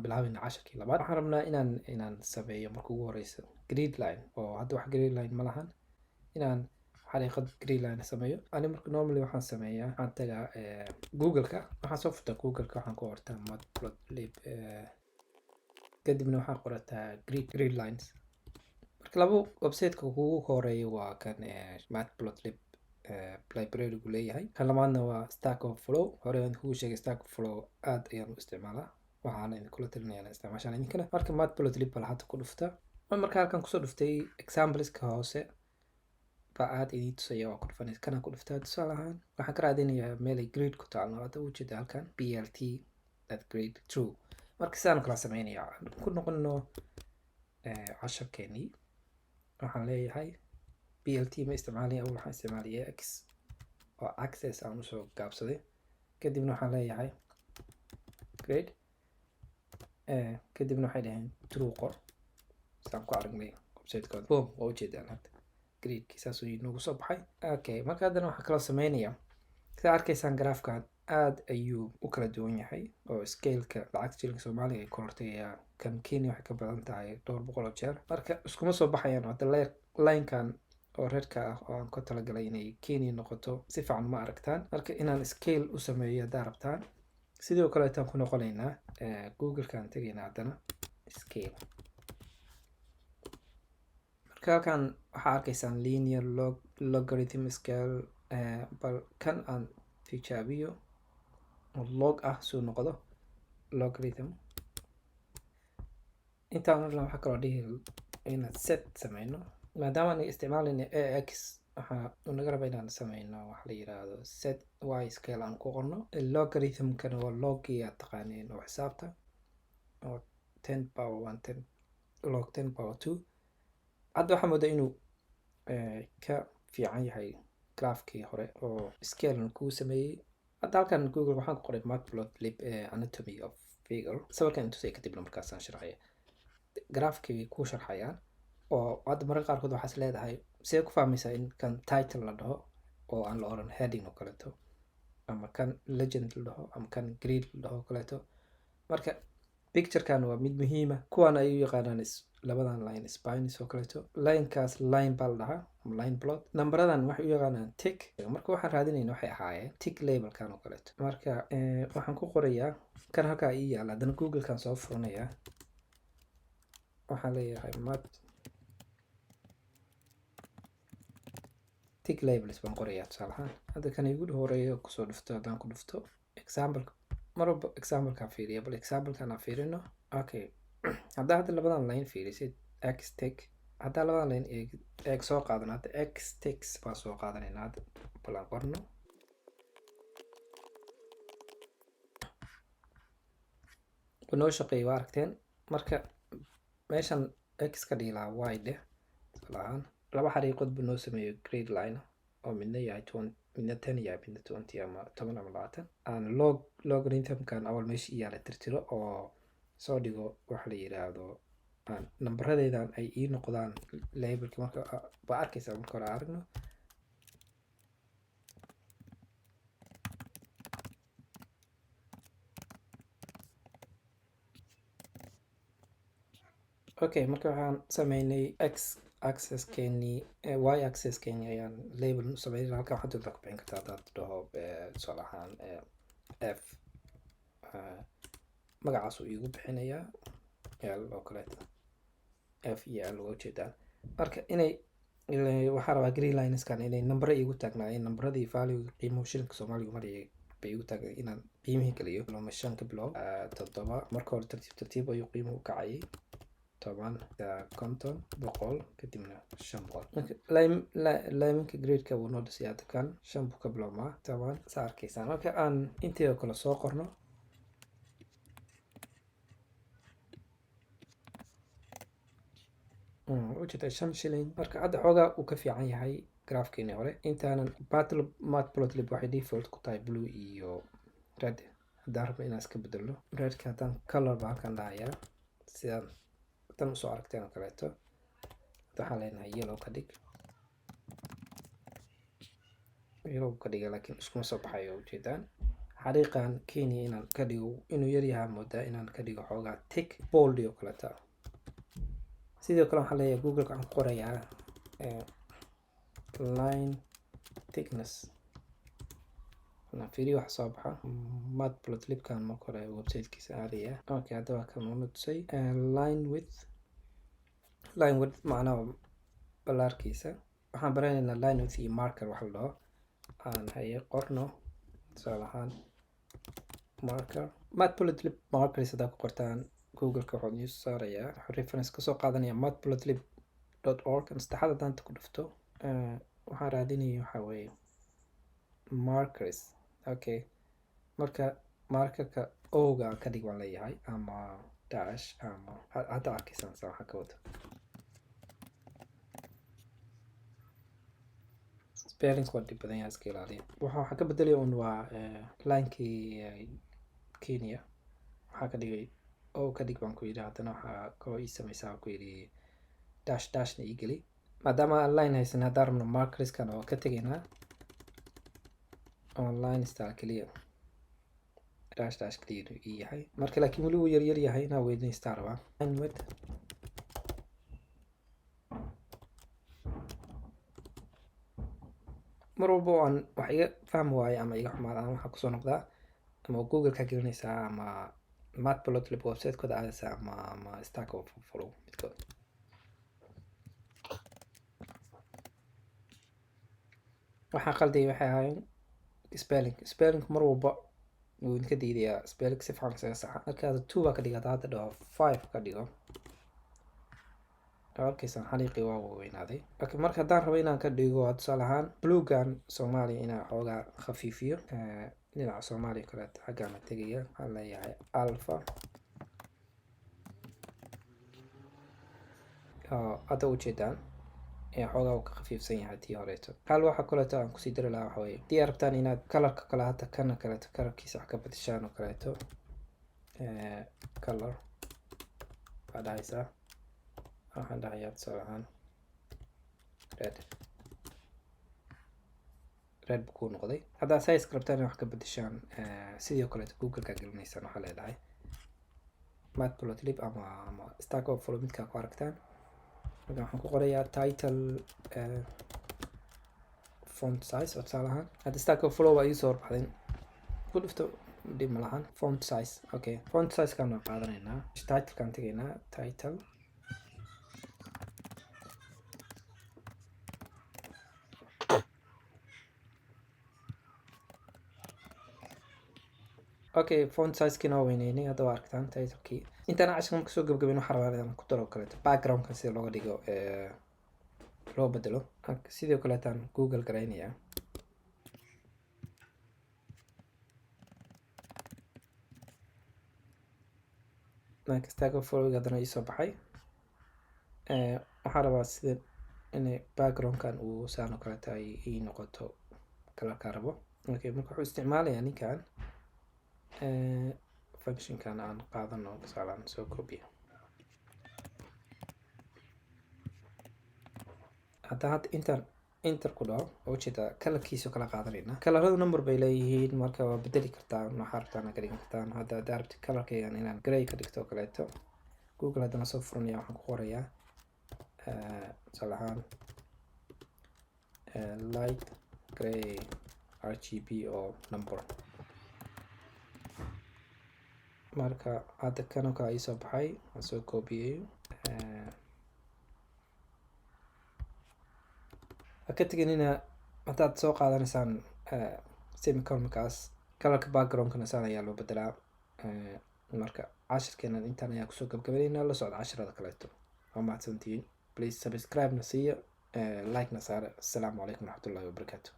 Waxaan bilaabaynaa casharkii labaad. Waxaan rabnaa inaan sameeyo marka ugu horeysa grid line, oo hadda wax grid line ma lahan, inaan xariiqad grid line sameeyo. Ani marka normally waxaan sameeyaa, waxaan tagaa Google-ka, waxaan soo furtaa Google-ka, waxaan ku qortaa matplotlib, kadibna waxaan qorataa grid lines. Marka laba website-ka kugu horeeya waa kan matplotlib library-gu leeyahay, kan labaadna waa Stack Overflow. Hore aan kugu sheegay, Stack Overflow aad ayaan u isticmaalaa, waxaana idinkula talinaya inaad isticmaashaan idinkana. Marka matplotlib bal hadda ku dhufta. Marka halkan kusoo dhuftay, exampleska hoose baa aad idiin tusaya. Waa ku dhufanaysa, kana ku dhuftaa. Tusaale ahaan waxaan ka raadinayaa meel ay grid ku taalno. Hadda ujeeda halkan plt that grid true. Marka sidaan kala sameynaya, ku noqono casharkeenii, waxaan leeyahay plt ma isticmaalaya, awal waxaan isticmaalaya x oo access aan usoo gaabsaday. Kadibna waxaan leeyahay grid, kadibna waxay dhaheen true qor, sidaan ku aragnay website-kooda. Boom, waa ujeedaan hadda gridkii saasuu inoogu soo baxay. Okay, marka haddana waxaan kaloo sameynaya, sidaa arkaysaan graafkan aad ayuu u kala duwan yahay, oo scaleka lacagta shilinka Soomaaliga ay korortay ayaa kan Kenya waxay ka badan tahay dhowr boqol oo jeer. Marka iskuma soo baxayaan. Hadda linekan oo redka ah oo aan ku talagalay inay Kenya noqoto si fiican ma aragtaan. Marka inaan scale u sameeyo haddaa rabtaan, sidoo kaleetaan ku noqonaynaa Google-kaan tegaynaa, haddana scale. Marka halkan waxaa arkaysaan linear, log, logarithm scale. Bal kan aan tijaabiyo oo log ah suu noqdo logarithm. Intaan odhan, waxaa kaloo dhihi inaan set sameyno, maadaama aan isticmaalayno ax, waxaa uu naga raba inaan sameyno waxa la yiraahdo set y scale aan ku qorno. Logarithmkana waa logii aad taqaaneen oo xisaabta, oo 10 power 1, 10 log 10 power 2. Hadda waxaa moodaa inuu ka fiican yahay graafkii hore oo scale kuu sameeyey. Hadda halkan Google waxaan ku qoray matplotlib anatomy of figure. Sawirkan intusay, kadibna markaasaan sharxaya graafkii bay kuu sharxayaan. Oo hadda mararka qaarkood waxaas leedahay, see ku fahmaysaa in kan title la dhaho oo aan la oran heading oo kaleeto, ama kan legend la dhaho, ama kan grid la dhaho oo kaleeto? Marka picturekan waa mid muhiima. Kuwan ay u yaqaanaan labadan line spines oo kaleeto, linekaas line baa la dhahaa ama line plot. Nambaradan waxay u yaqaanaan tick. Marka waxaan raadinayna waxay ahaayeen tick labelkan oo kaleeto. Marka waxaan ku qorayaa kan halkaa ii yaala. Haddana Googlekan soo furanayaa, waxaan leeyahay mat tick labels baan qorayaa. Tusaale ahaan hadda kan igu horeeyo kusoo dhufto. Haddaan ku dhufto example, mar walba examplekaan fiiriya. Bal examplekan aan fiirino. Okay, haddaa hadda labadan line fiirisid, x tick, haddaa labadan line eeg eeg soo qaadano, hadda x ticks baan soo qaadanayna. Hadda bal aan qorno. Wuu noo shaqeeyay, waa aragteen. Marka meeshan x ka dhigi lahaa, y dheh. Tusaale ahaan laba xariiqood buu noo sameeyo grid line, oo midna yahay 20, midna 10 yahay, midna 20 ama 10 ama 20. Aan log logarithmkan awal meesha iyaala tirtiro oo soo dhigo waxa la yiraahdo aan nambaradeedan ay ii noqdaan labelka. Marka baa arkaysaa, marka hore aragno. Okay, marka waxaan sameynay x axis keeni, y axis keeni ayaan label u sameynay. Halkan waxaad doontaa ku bixin kartaa. Haddaad dhaho tusaale ahaan f, magacaas uu iigu bixinayaa, l oo kaleeto, f iyo l uga ujeedaan. Marka inay waxaan rabaa green lineskan inay nambaro iigu taagnaayeen, nambaradii value qiimuhu shilinka Soomaaliga marayay bay iigu taagnay, inaan qiimihii geliyo loma 5 ka bilow, 7. Marka hore tartiib tartiib ayuu qiimuhu u kacayay, 10, 50, 100, kadibna 500. Marka liminka gradeka wuu noo dhisay. Hadda kan 5 buu ka bilowmaa, 10, saa arkaysaan. Marka aan inteeda kale soo qorno. Ujeeda 5 shilling. Marka hadda xoogaa uu ka fiican yahay graafkeenii hore. Intaanan matplotlib waxay default ku tahay blue iyo red. Haddaan rabno inaan iska bedelno redka, haddaan color baa halkan dhahayaa, sidaan tan usoo aragteen oo kaleeto. Hadda waxaan leenahay yellow ka dhig, yellow ka dhiga, laakiin iskuma soo baxayo, ujeedaan. Xariiqan Kenya inaan ka dhigo inuu yaryahaa moodaa, inaan ka dhigo xoogaa tick bold oo kaleeta. Sidoo kale waxaan leeyahay Google waxaan ku qorayaa line thickness. Fiiriyo waxa soo baxa. Matplotlibkan marka hore websitekiisa aadaya. Okay, hadda waa kan una tusay line width. Line width macnaha ballaarkiisa. Waxaan baranaynaa line width iyo marker waxa la dhaho. Aan haye qorno tusaale ahaan marker, Matplotlib markers haddaa ku qortaan Google-ka, waxaad idiin soo saarayaa, wuxuu reference kasoo qaadanaya matplotlib.org. Saddexaad haddaan ku dhufto, waxaan raadinaya waxaa weeye markers. Okay, marka markerka oga ka dhig baan leeyahay ama dash ama hadda arkaysaan sa waxaan ka wado. Spelling waa dhib badan yahay, iska ilaaliya. Waxaa ka bedelaya un waa linekii Kenya waxaa ka dhigay o ka dhig baan ku yidhi. Haddana waxaa kaloo ii sameysaa ku yidhi dash dashna ii geli. Maadaama aan line haysan, haddaan rabno markerskan oo ka tegaynaa online style keliya, dash dash keliya inuu ii yahay marka, laakiin weli wuu yar yar yahay, inaa weynaystaa rabaa line width. Mar walba oo aan wax iga fahmi waayo ama iga xumaada ama waxaa kusoo noqdaa ama Google ka gelinaysaa ama Matplotlib website-kooda aadaysaa ama Stack Overflow midkood. Waxaan qaldayay waxay ahaayeen spelling. Spelling mar walba wuu idinka diidayaa. Spelling si fiican isaga saxa. Marka aad two baa ka dhiga, hadda dhaho five ka dhigo, arkaysaan xariiqii waa waaweynaaday. Okay, marka haddaan rabo inaan ka dhigo tusaale ahaan bluegan Soomaaliya inaan xoogaa khafiifiyo dhinaca Soomaaliya kaleeto, xaggaana tegaya, waxaan leeyahay alpha. Hadda ujeedaan xoogaa uu ka khafiifsan yahay tii horeeto. Hal waxa kaleeto aan kusii dari lahaa waxa weeye, haddii aad rabtaan inaad colorka kale, hadda kana kaleeto colorkiisa wax ka bedeshaan oo kaleeto, color baa dhahaysaa. Waxaan dhahayaa tusaale ahaan red. Red buu kuu noqday. Haddaa size rabtaan inaad wax ka bedeshaan, sidoo kaleeto Google-ka gelinaysaan, waxaa leedahay Matplotlib ama Stack Overflow midkaa ku aragtaan. Marka waxaan ku qorayaa title font size oo tusaale ahaan hadda Stack Overflow baa iisoo horbaxday, ku dhufto, dhib ma lahan. Font size, okay, font size kaan waan qaadanaynaa, titlekaan tegaynaa, title. Okay, font size-kiina waa weyneynay, hadda waa aragtaan titlekii. Intaan casharkan marka soo gabagabeyn, waxaan rabaa inaan ku daro kaleeto backgroundkan sida looga dhigo, loo bedelo. Sidoo kaleetaan Google garaynayaa. Marka Stack Overflow haddana iisoo baxay. Waxaan rabaa sida inay backgroundkan uu saan oo kaleeto ay ii noqoto colorka rabo. Okay, marka wuxuu isticmaalayaa ninkan functionkan aan qaadano, tusaalaan soo copy. Hadda intaan enter ku dhaho, oo ujeedaa colorkiisa kala qaadanayna. Coloradu number bay leeyihiin, marka waa bedeli kartaa, waxaa rabtaan ka dhigan kartaan. Hadda haddaa rabtid colorkaygan inaan grey ka dhigto oo kaleeto, Google haddana soo furanaya, waxaan ku qorayaa tusaale ahaan light grey RGB oo number. Marka hadda kanoo kale iisoo baxay, waan soo koobiyey. Ha ka teginina haddaad soo qaadanaysaan semicolonkaas. Colorka backgroundkana saan ayaa loo bedelaa. Marka cashirkeenan intaan ayaa kusoo gabgabaynayna. La socda cashirada kaleeto. Waa mahadsantihiin. Please subscribe na siiya, like na saara. Asalaamu calaykum waraxmatullahi wabarakaatu.